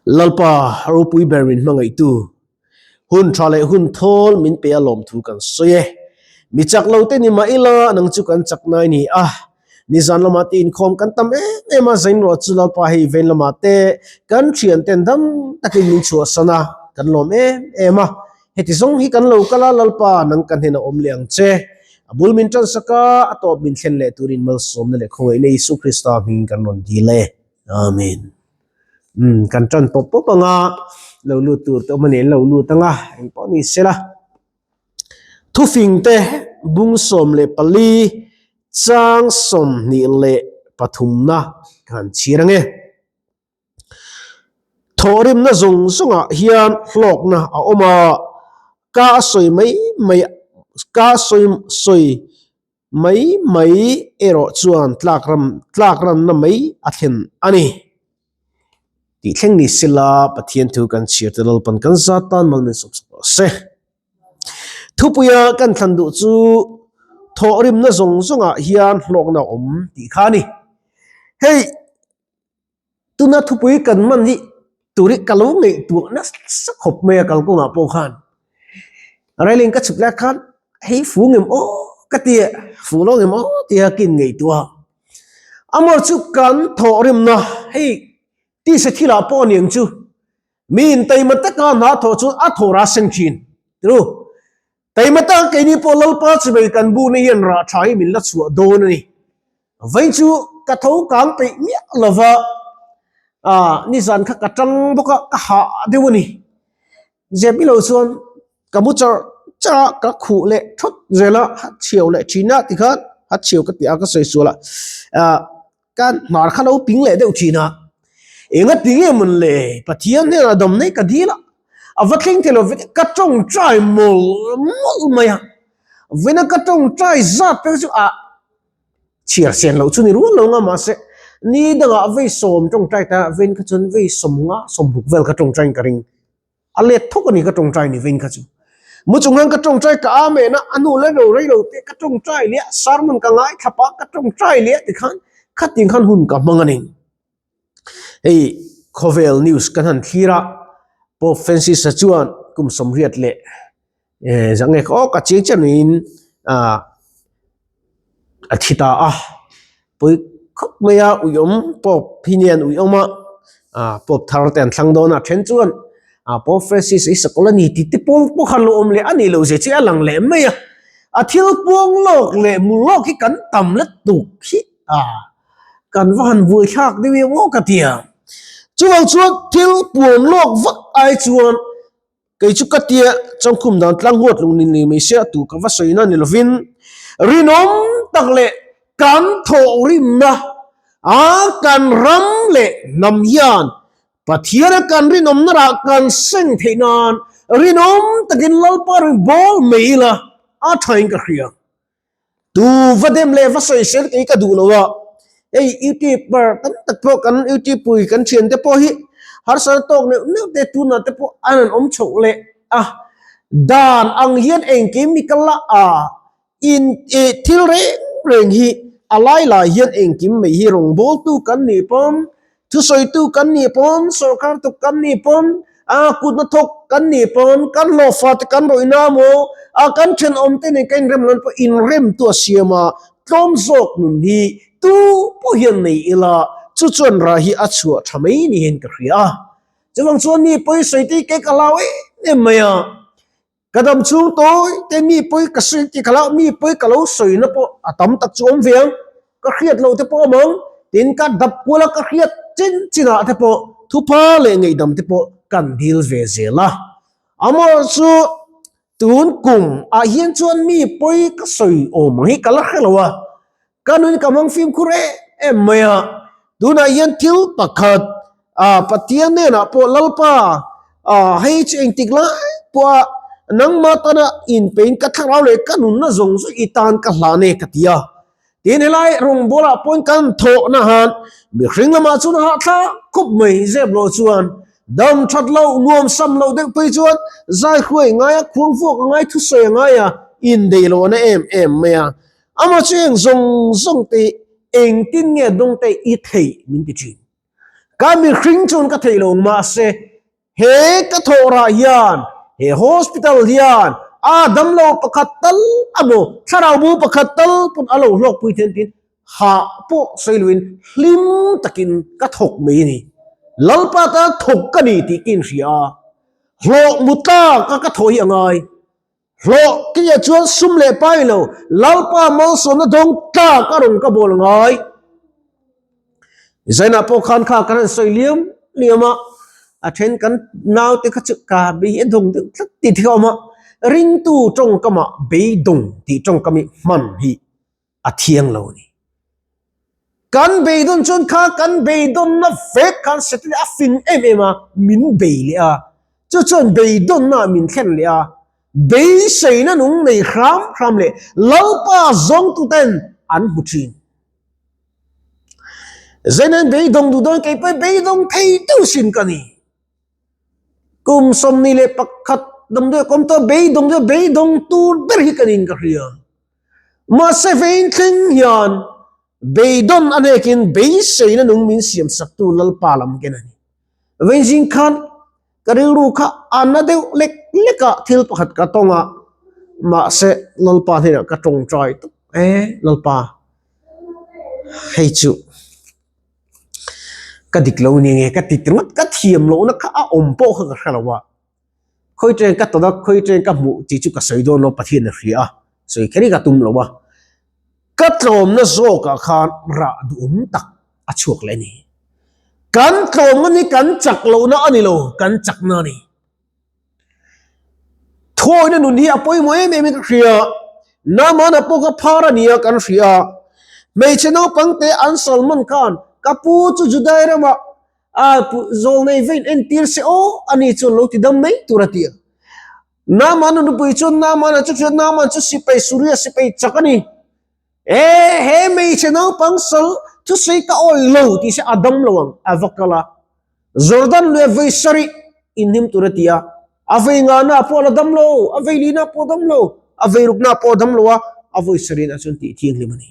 Lalpa ropui ber min hmangaihtu, hun tha leh hun thawl min pe a lawmthu kan sawi e. Mi chak lo te ni mah ila nang chu kan chak nai ni a. Nizan lamah te inkhawm kan tam em em a, zainruah chu Lalpa hei vein lamah te kan thian ten dam takin min chhuahsan a, kan lawm em em a. Heti zawng hi kan lo kal a, Lalpa nang ka hnenah awm leh ang che. A bul min tansak a, a tawp min thlen leh turin malsawmna leh khawngaihna Isua Krista hmingin kan rawn dil e. Amen. Umm kan tan pawp pawp anga lo lut tur te awm a ni an lo lut anga engpawh ni sela. Thufing te bung 14 chang 23na ka han chhir ange. Thawhrimna zawng zawngah hian hlawkna a awm a, ka a sawi mai mai ka sawi sawi mai mai erawh chuan tlakram tlakranna mai a thlen a ni. Tih thleng ni sela Pathian thu kan chhiar te Lalpan kan zat tan mal min sawp sak rawh se. Thupuia kan thlan duh chu thawhrimna zawng zawngah hian hlawkna a awm tih kha a ni. Hei. Tuna thupui kan man hi tur hi ka lo ngaihtuah nasa khawp mai a kalkawngah pawh khan. Railing ka chhuk lai khan hei fu ngem aw ka ti a, fu lo ngem aw tia ka inngaihtuah a. Amor chu kan thawhrimna hei tisa thilah pawh a ni ang chu, mi intaima taka hna thawh chuan a thawh rah seng thin tiro. Taima taka keini pawh Lalpa chimei kan bukna hian rah tha hi min la chhuah dawn a ni. Vawiin chu ka tho kang peih miah lo va, ah nizan kha ka tang bawk a, ka hah deuh a ni. Zep i lo chuan ka mu char char a, ka khuh leh thawt zel a, ha chhiau leh thin a tikhan ha chhiau ka tih a ka sawi sual a, ah ka hnar kha lo ping leh deuh thin a. Enga ti nge mawn le Pathian hnenah dam nei ka dil a, a va thleng thei lo ve ka tawngtai mawlh mawlh mai a, vawiin a ka tawngtai zat te chu ah. Chhiar sen loh chu ni rual lo nga mahse ni dangah vei sawm tawngtai ta vein kha chuan vei sawmnga sawmruk vel kha tawngtai in ka ring a let thawk a ni ka tawngtai ni vein kha chu mu chung hian ka tawngtai ka amen a a hnu leh lo rei lo te ka tawngtai leh a sermon ka ngaithla pah ka tawngtai leh a tikhan khatin khan hun ka hmang a ni. Hei khawvel news kan han thlir a, Pope Francis-a chuan kum 80 leh zangnge kha aw ka chiang chiah niin ah a thi ta a, pawi khawp mai a uiawm Pope hi nia an uiawm a, ah Pope thar te an thlang dawn a, then chuan ah Pope Francis hi sakawlh a ni tih te pawh pawh khan lo awm leh a nih loh zia chu a lang leh mai a, a thil puang lawk leh hmu lawk hi kan tam lutuk hi ah. Kan va han buai thlak deuh em aw ka ti a. Chuvang chuan thil puan lawk vak ai chuan kei chu ka tia changkhum dan tlang huat lung ni ni mai sia tu ka va sawi na ni lovin rinawm tak leh kan thawhrimna a kan ram leh hnam hian Pathian a kan rinawmna rah kan seng theih nan rinawm takin Lalpa ring bawl mai ila a thain ka hria. Tu va dem leh va sawi sel kei ka duh lo a, hei youtuber tam tak pawh kan youtube pui kan thian te pawh hi harsa tawk neuh neuh te tunah te pawh an han awm chhoh leh a, dan ang hian engkim hi ka la a in ih thil reng reng hi a lai lai hian engkim mai hi rawngbawltu kan nih pawn Thusawitu kan nih pawn, sorkar tuk kan nih pawn, a kuthnathawk kan nih pawn, kan hlawhfa te kan rawih na maw, a kan thenawm te nen kan inrem lo pawh inrem tu a siam a, tlawm zawk nun hi tu pawh hian nei ila, chu chuan rah hi a chhuah tha mai niin ka hria a. Chuvang chuan mi pawisawi te hi kei ka hlau em em mai a. Ka dam chhung tawi te mi pawi ka sawi tih kha mi pawi ka lo sawi na pawh a tam tak chu awm ve ang, ka hriat loh te pawh awm ang, tin ka dap kual a ka hriat chin chin ah te pawh thupha leh ngaihdam te pawh kan dil ve zel a. Amaherawh chu tun kum ah hian chuan mi pawi ka sawi awm ang hi ka la hre lo a, Ka nun ka hmang fimkhur em em mai a, tunah hian thil pakhat ah Pathian hnenah pawh Lalpa ah hei chu engtik lai pawha nangmah tana inpein ka thlarau leh ka nunna zawng zawng i tan ka hlan e ka ti a. Tin helai rawngbawlah pawhin kan thawhna han mihring lamah chuan a hahthlak khawp mai zep loh chuan dam that loh nuam sam loh deuh phei chuan zai hruai a ngai a, khuang vuak a ngai, thusawi a ngai a, indeih loh a na em em mai a. Amah chu eng zawng zawng te engtin nge dawng te i theih min ti thin. Ka mihring chuan ka theih lo mahse he ka thawh rah hian he hospital hian a damlo pakhat tal emaw thlarau bu pakhat tal pawn a lo hlawkpui then tiin hah pawh sawi loin hlim takin ka thawk mai a ni. Lalpa tan thawk ka ni tih ka inhria a, hlawh mu tlak a ka thawh hi a ngai. Hlawh kia chuan sum leh pai lo, Lalpa malsawmna dawng tlak a rawn ka bawl ngai. Zainah pawh khan kha kan han sawi liam liam a, a then kan naute kha chu ka bei hi a dawng deuh tlat tih te kha a awm a, ringtu tawngkamah beidawng tih tawngkam hi hman hi a thiang lo a ni. Kan beidawn chuan kha kan beidawnna vek khan Setana a fing em em a, min bei leh a. Chu chuan beidawnna min thlen leh a, beiseina nung nei hram hram leh Lalpa zawngtuten an hmu thin. Zainain beidawng duh dawn kei pawh beidawng thei deuh sin ka ni. Kum 21 damdawi kawm tawh beidawng deuh beidawng tur ber hi ka niin ka hria. Mahse vein thleng hian beidawn a hnekin beiseina nung min siam saktu Lalpa lam ken a ni. Vein zing khan ka rilru kha a na deuh lek lek a, thil pakhat ka tawng a, mahse Lalpa hnenah ka tawngtai tawp e, Lalpa hei chu ka dik lo ni nge ka ti ringawt ka thiam lohna kha a awm pawh kha ka hre lo a. Khawi ṭeng ka tawn a, khawi ṭeng ka hmuh tih chu ka sawi dawn lo, Pathian a hria a, sawi kher hi ka tum lo a. Ka tlawmna zawkah khan rah duhawm tak a chhuak leh a ni. Kan tlawmna hi kan chak lohna a ni lo, kan chakna a ni. Thuawina nun hi a pawimawh em em in ka hria. Namana pawh kha phar a ni a kan hria. Hmeichhe naupangte an Salman khan ka pu chu Judai ramah A zawlnei vein entir se aw, ani chuan lo ti dam mai tur a ti a. Naamana nupui chuan Naamana chu hriat Naaman chu sipai Suria sipai chak a ni. E, he hmeichhe naupang sal thusawi ka awih lo tih se a dam lo ang, a va kal a. Jordan lui a vei sarih inhnim tur a ti a. A vei ngahna pawh a la dam lo, a vei lihna pawh a dam lo, a vei rukna pawh a dam lo a, a vawi sarihna chuan tih thianghlim a ni.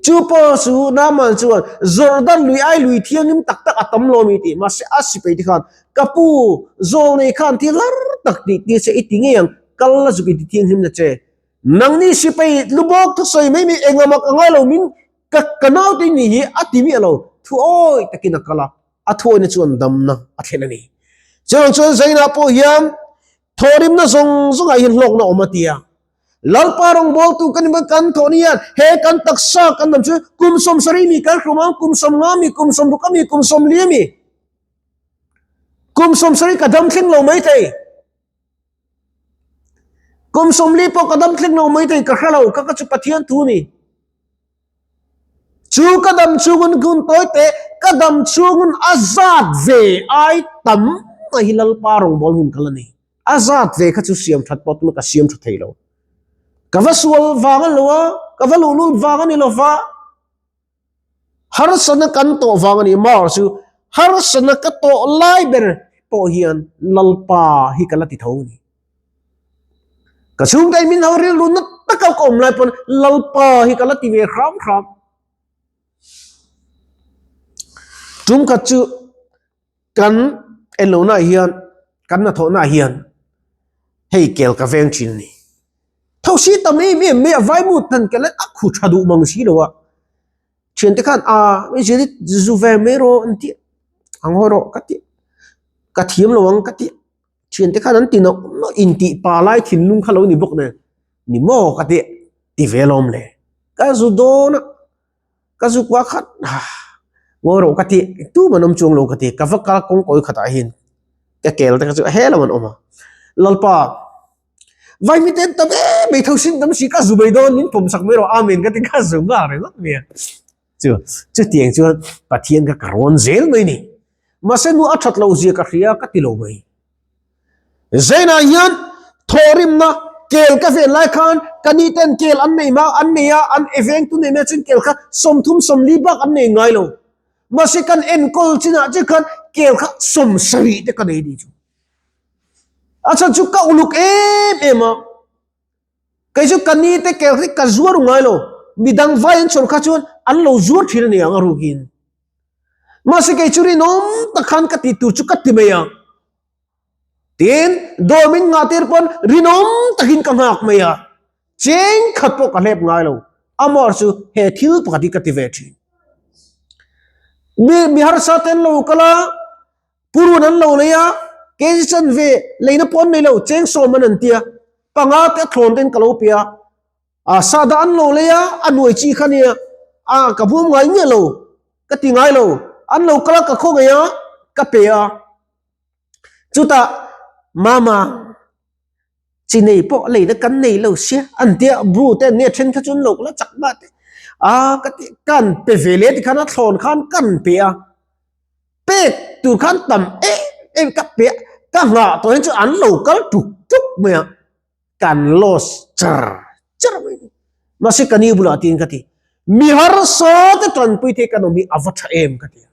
Chu pawh chu Naaman chuan Jordan lui ai lui thianghlim tak tak a tam lo a mi tih mahse a sipai te khan ka pu zawlnei khan thil har tak tih tir che i ti ngei ang kal la zuk i ti thianghlim na che nangni sipai lubawk thusawi mai mai engah mah ka ngai lo min ka ka naute ni hi a ti miah lo thu awi takin a kal a a thuawina chuan damna a thlen a ni. Chuvang chuan Zaina pawh hian thawhrimna zawng zawngah hian hlawkna awm a ti a. Lalpa rawngbawltu kan inbuai kan thawh ni hian he kan taksa kan dam chu kum 70 mi kan hrum ang, kum 50 mi, kum 60 mi, kum 40 mi. Kum 70 ka dam thleng lo mai thei. Kum 40 pawh ka dam thleng lo mai thei ka hre lo, ka ka chu Pathian thu ni. Chu ka dam chhungin hun tawi teh, ka dam chhungin a zat ve ai tam a hi Lalpa rawngbâwl hun ka la nei. A zat ve kha chu siam that pawh tuna ka siam tha thei lo. Ka va sual vang a ni lo a, ka va luhlul vang a ni lo va, harsatna kan tawh vang a ni. Mar chu harsatna ka tawh lai ber pawh hian Lalpa hi ka la ti tho a ni. Ka chhungte min ho rilru na taka ka awm lai pawn Lalpa hi ka la ti ve hram hram. Tum khat chu Kan enlohnaah hian, kan hnathawhnaah hian hei kel ka veng thin a ni. Thosi tam em em mai a vaimut hnan kel a khu tha duh mang si lo a. Thiante khan a min zir hi zu ve mai rawh an ti a, ang haw rawh ka ti, ka thiam lo ang ka ti. Thiante khan an ti nawk nawk intih pa lai thinlung kha lo ni bawk nen, ni maw ka ti, ti ve lawm le. Ka zu dawn a. Ka zuk va khat ngawi rawh ka ti tum an awm chuang lo ka ti ka va kal kawng kawi khatah hian ka kel te kha chu he lo an awm a Lalpa vaimi te an tam em mai tho sin tam si ka zu mai dawn min pawm sak mai rawh amen ka ti ka zu nghal ringawt mai a chu chutiang chuan Pathian kha ka rawn zel mai ni mahse nu a that loh zia ka hria ka ti lo mai. Zainah hian thawhrimna kel ka ven lai khan ka ni ten kel an nei ma an nei a, an e vengtu nei mai chuan kel kha 30 40 bak an nei ngai lo. Mahse kan enkawl chinah che khan kel kha 70 te ka nei ni chu. A chhan chu ka uluk em em a. Kei chu ka ni te kel hi ka zuar ngai lo. Midang vai an chhawr kha chuan an lo zuar thin a ni ang a rukin. Mahse kei chu rinawm tak khan ka tih tur chu ka ti mai a. Tin, dawr min nghah tir pawn rinawm takin ka nghak mai a. Cheng khat pawh ka hlep ngai lo. Amor chu he thil pakhat hi ka ti ve thin. Mi mi harsa ten lo kal a, purun an lo lei a, kg chanve leina pawh an nei lo, cheng sawm an an tia, panga te a thlawn ten ka lo pe a. A sahdah an lo lei a, a nuai chi kha nia, a ka bum ngai miah lo, ka ti ngai lo, an lo kal a ka khaw ngei a, ka pe a. Chutah mama chi nei pawh leina kan nei lo sia an tia bru te an nia then kha chu an lo la chak mah te a ka ti kan pe ve leh tikhan a thlawn khan kan pe a pek tur khan tam em em ka pe a ka nghah tawh hian chu an lo kal tuk tuk mai a. Kan loss char char mai ni. Mahse ka ni bulah tiin ka ti, mi harsa te tanpui te kan awm hi a va tha em ka ti a.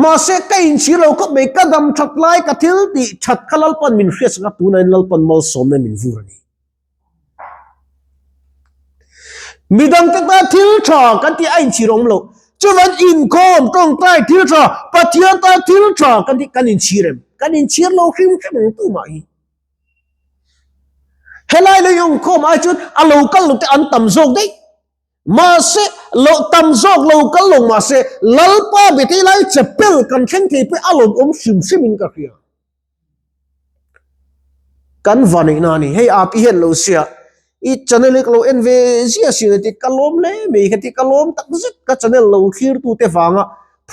Mahse ka inchhir lo khawp mai, ka dam that lai ka thil tih that kha Lalpan min hriatsak a, tunah hian Lalpan malsawmna min vur a ni. Midangte tan thil tha kan tih a inchhir awm lo. Chuvan inkhawm, tawngtai thil tha, Pathian tan thil tha kan tih kan inchhir em? Kan inchhir lo hrim hrim ang tumah hi. Helai lei inkhawm ai chuan a lo kal lo te an tam zawk daih. Mahse, lo tam zawk lo kal lo mahse, Lalpa bethei lai chapel kan thleng thei pawh a lawmawm hrim hrimin ka hria. Kan va neihna a ni. Hei api hian lo sia i channel hi ka lo en ve ziah si lo tih ka lawm hle mai ka ti ka lawm tak zet ka channel lo thlir tu te vanga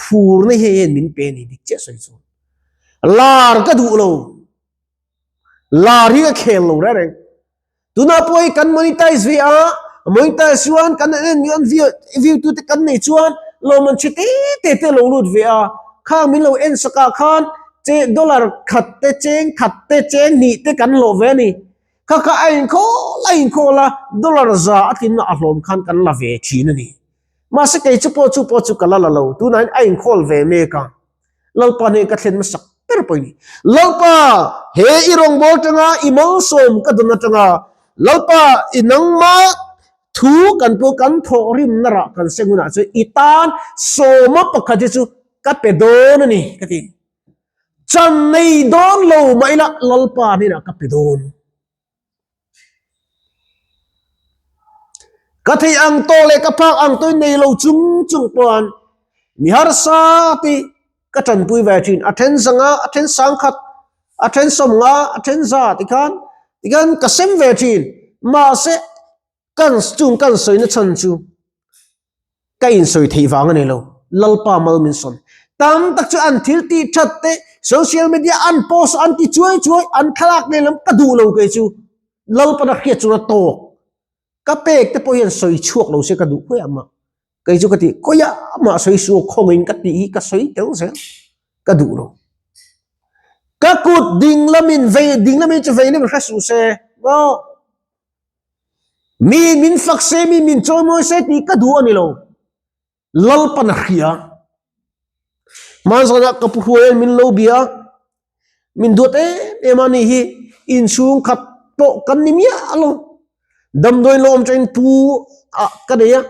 phurna hi hei hian min pe a ni dik chiah sawi chuan. Lar ka duh lo. Lar hi ka khel lo reng reng. Tunah pawh hi kan monetize ve a, monetize chuan kan en en view view tu te kan nei chuan lawmman chhe te te te lo lut ve a, khang min lo en sak ah khan che dollar khat te cheng khat te cheng hnih te kan hlawh ve a ni. Kha kha a inkhawl a inkhawl a, dollar za a tlinna a hlawm khan kan la ve thin a ni. Mahse kei chu pawh chu pawh chu ka la la lo, tunah hian a inkhawl ve mek a. Lalpa hneh ka thlen hmasak ber pawh i ni. Lalpa, he i rawngbâwl ṭanga i malsawm ka dawn aṭanga Lalpa, i nangma thu kan pawh kan thawhrimna rah kan seng hunah chuan i tan sawma pakhat hi chu ka pe dawn a ni, ka ti. Chan nei dawn lo mah ila Lalpa hnenah ka pe dawn. Ka theih ang tawh leh ka phak ang tawhin nei lo chung chung pawhan mi harsa te ka tanpui ve thin. A then zanga, a then sangkhat, a then sawmnga, a then za tikhan tikhan ka sem ve thin. Mahse kan chung kan sawina chhan chu ka insawi theih vang a ni lo, Lalpa mal min sawn. Tam tak chu an thil tih that te, social media an post an ti chuai chuai, an thlalak nen lam ka duh lo kei chu. Lalpan a hriat chuan a tawk. Ka pek te pawh hian sawi chhuak lo se ka duh khawiah mah. Kei chu ka tih khawiah mah sawi suh khawngin ka tih hi ka sawi tel zel ka duh lo. Ka kut ding lamin vei ding lamin chu vei lamin hre suh se maw. Mi min fak se, mi min chawimawi se tih ka duh a ni lo. Lalpan a hria. Hmanzanah ka pu hruaiin min lo bia a, min duat em em a ni hi, inchhung khat pawh kan ni miah lo. Damdawi lawm changin pu ah ka nei a,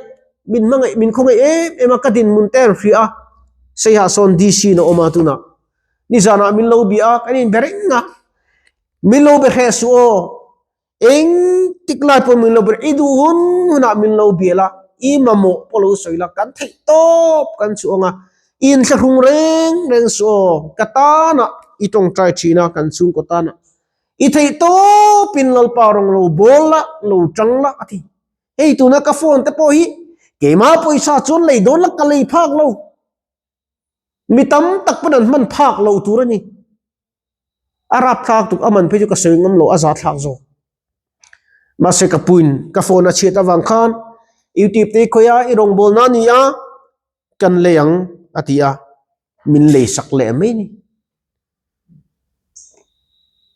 min hmangaih, min khawngaih em em a, ka dinhmun te an hria a. Seiha sawn DC in a awm a tunah. Nizanah min lo bia a, kan inbe reng a, min lo be hreh suh aw. Eng tik lai pawh min lo bia, i duh hun hunah min lo bia la, i mamawh pawh lo sawi la, kan theih tawp kan chhuah ang a, i inthlahrung reng reng suh aw, ka tanah i tawngtai thin a, kan chhungkaw tanah i theih tawpin Lalpa rawng lo bawl la, lo tang la a ti. Hei tuna ka phone te pawh hi keimah pawisa chuan lei dawn la ka lei phak lo, mi tam tak pawn an hman phak lo tur a ni. A rap thlak tuk a man phei chu ka sawi ngam lo a za thlak zawk. Mahse ka puin ka phone a chhiat avang khan YouTube te i khawih a i rawngbawlna a ni a kan lei ang a ti a min lei sak leh mai ni.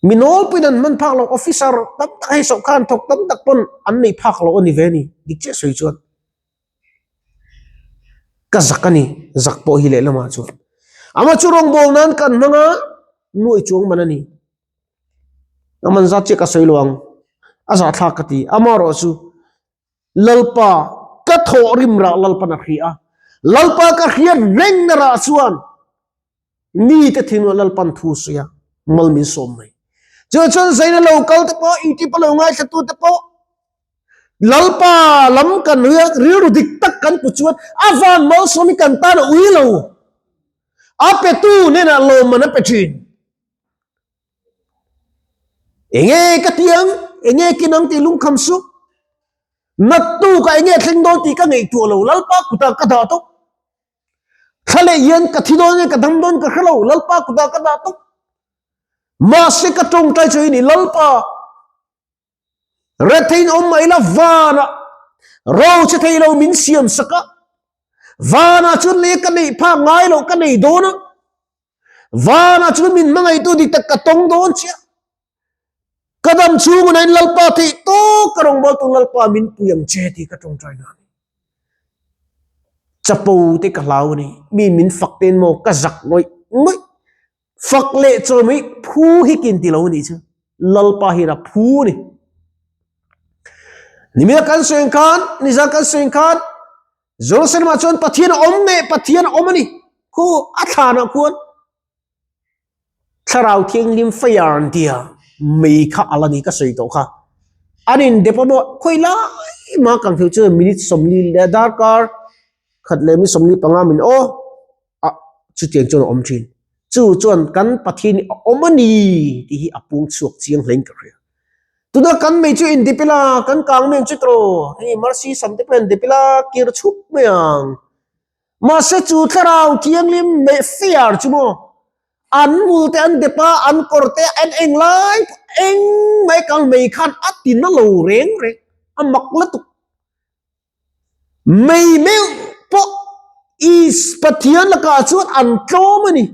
Mi nawlpuiin an hman phak lo officer tam tak hei sawrkar an thawk tam tak pawn an nei phak lo a ni ve a ni dik chiah sawi chuan. Ka zak a ni, zak pawh hi lehlamah chuan. Ama chu rawngbâwl nân kan hmang a, nuaih chuang man a ni. A man zat chiah ka sawi lo ang, a zahthlâk ka ti. Amaherawh chu Lalpa, ka thawh rim rah Lalpan a hria a. Lalpa ka hriat reng na rah chuan mite thinlung Lalpan thu sawi a, mal min sawm mai. Chu chuan zaina lo kal te pawh, YouTube a lo ngaithla tu te pawh, Lalpa lam kan rilru dik tak kan pu chuan a van malsawm hi kan tan a ui lo. A petu hnenah lawmman a pe thin. Enge ka ti ang, enge kin ang tih lungkham suh. Naktukah enge thleng dawn tih ka ngaihtuah lo, Lalpa kutah ka dah tawp. Thla leh hian ka thi dawn nge ka dam dawn ka hre lo, Lalpa kutah ka dah tawp. Mahse ka tawngtai chu hi ni, Lalpa, Retheiin awm mah ila vanah ro che thei lo min siam sak a, vanah chuan lei ka neih phak ngai loh ka nei dawn a, vanah chuan min hmangaihtu dik tak ka tawng dawn chiah. Ka dam chhung unain Lalpa theih tawk ka rawngbawltu Lalpa min pui ang che tih ka tawngtai na a ni. Chapo te ka hlau a ni, mi min fak ten maw ka zak ngawih ngawih. Fak leh chawm hi phu hi kin ti lo a nih chu. Lalpa hian a phu a ni. Nimina kan sawi khan, nizan kan sawi khan, Jerusalem ah chuan Pathian a awm leh Pathian a awm a ni. Khu a thlanah khuan Thlarau Thianghlim fire an tia mei kha ala ni ka sawi tawh kha. An in dep a maw khawi lai mah kan hmuh chuan minute 40 leh darkar khat leh minute 45 min aw. a chutiang chuan a awm thin. Chu chuan kan Pathian hi a awm a ni tih hi a pung chhuak chiang hlein ka hria. Tuna kan mei chu indip ila, kan kang mai ang chu tawh, hei Mercy sam te pawh indip ila kir chhup mai ang. Mahse chu thlarau thianghlim meh fiar chu maw, an hmul te an dep a, an kawr te an eng lai pawh eng mai kang mei khan a ti na lo reng reng, a mak lutuk. Mei meuh pawh Is Pathian lakah chuan an tlawm a ni.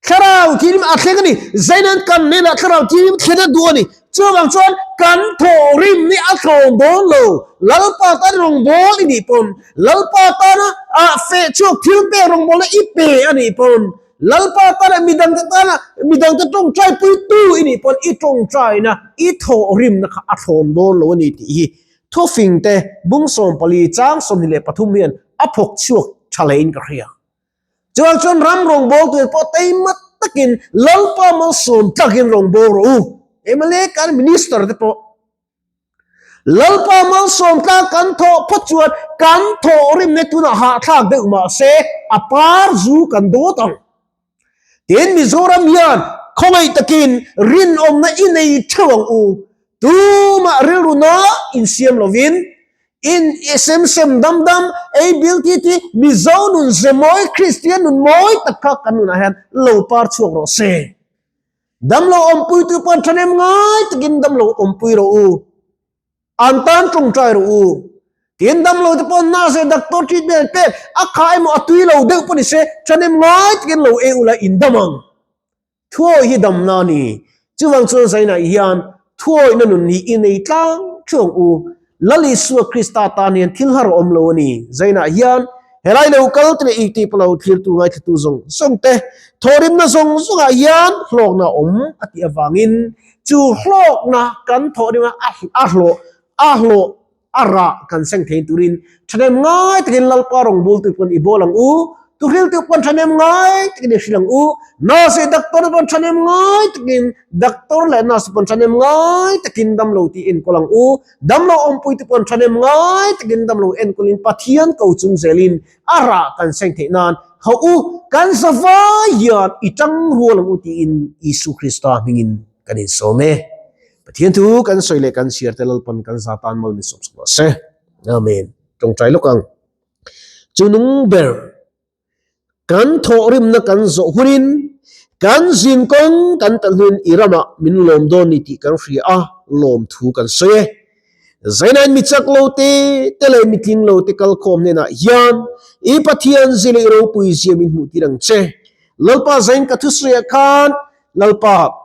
Thlarau Thianghlim a thleng a ni. Zainan kan hnenah Thlarau Thianghlim thlen a duh a ni. Chuvang chuan kan thawhrim hi a tlawm dawn lo. Lalpa tan rawngbâwl i nih pawn, Lalpa tana ah feh chhuak thil pek rawngbâwlna i pe a nih pawn, Lalpa tana midangte tana midangte tawngtai puitu i nih pawn i tawngtaina, i thawhrimna kha a thlawm dawn lo a ni tih hi Thufing te bung 14 chang 23 hian a phawk chhuak tha hlein ka hria. Chuan chuan ram rawngbâwl tur pawh taima takin Lalpa malsawm tlakin rawngbâwl rawh u. Mla kan minister te pawh Lalpa malsawm tlak kan thawh phawt chuan kan thawh rimna tunah hahthlak deuh mah se a par zu kan dawt ang. Tin, Mizoram hian khawngaih takin rinawmna i nei theuh ang u. Tumah rilru na insiam lovin, in i sem sem dam dam, ei bil ti ti, Mizo nun ze mawi, Kristian nun mawi tak kha kan nunah hian lo par chhuak rawh se. Damlo awmpuitu pawn thahnem ngai takin damlo awmpui rawh u. An tan tawngtai rawh u. Tin damlo te pawh nurse leh doctor treatment an pek a kha emaw a tui lo deuh pawh ni se thahnem ngai takin lo ei ula in dam ang. Thuawi hi damna a ni. Chuvang chuan Zainah hian thuawihna nun hi i nei tlang thu ang u. Lal Isua Krista tan hian thil har a awm lo a ni. Zainah hian helai lo kal te leh i tih pawh lo thlirtu ngaithlatu zawng zawng te thawhrimna zawng zawngah hian hlawkna a awm a tih avangin Chu hlawkna kan thawh ringa a hlawh a hlawh a rah kan seng thei turin thahnem ngai takin Lalpa rawngbawltu pawn i bawl ang u, tuhriltu pawn thahnem ngai takin i hrilh ang u, nurse leh doctor pawn thahnem ngai takin doctor leh nurse pawn thahnem ngai takin damlo tih enkawl ang u, damlo awmpuitu pawn thahnem ngai takin damlo enkawlin Pathian ko chung zelin a rah kan seng theih nan ho u kan zavai hian i tang rual ang u tiin Isu Krista hmingin kan insawm e. Pathian thu kan sawi leh kan chhiar te Lalpan kan za tan mal min sawm sak rawh se. Amen. Tawngtai lawk ang. Chu nung ber Kan thawhrimna kan zawh hunin kan zin kawng kan tan hunin i ramah min lawm dawn ni tih kan hria a, lawmthu kan sawi e. Zainain mi chak lo te te leh mi tling lo te kalkhawm hnenah hian i Pathian zia leh i ropui zia min hmuh tir ang che. Lalpa Zain ka thusawiah khan Lalpa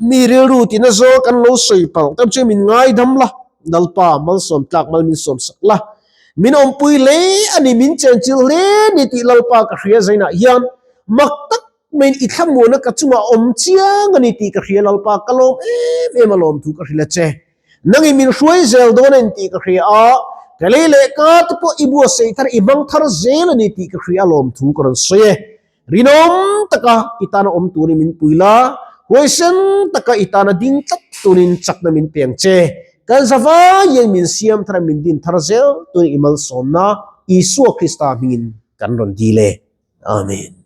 Mi rilru tina zawk an lo sawi palh tam chu min ngaidam la, Lalpa malsawm tlak mal min sawm sak la, min awmpui hle a ni, min chenchilh hle a ni tih Lalpa ka hria zainah hian mak tak maiin i thlamuana ka chungah a awm chiang a ni tih ka hria Lalpa ka lawm em em a lawm thu ka hrilh a che. Nangin min hruai zel dawn a ni tih ka hria a. Ka lei leh ka te pawh i buatsaih thar, i hmang thar zel a ni tih ka hria alawm thu ka rawn sawi e. Rinawm taka i tana awm turin min pui la, huaisen taka i tana ding tlat turin chakna min peng che. Kan zavaiin min siam thar a, min din thar zel turin i malsawmna Isua Krista hmingin kan rawn dil e. Amen.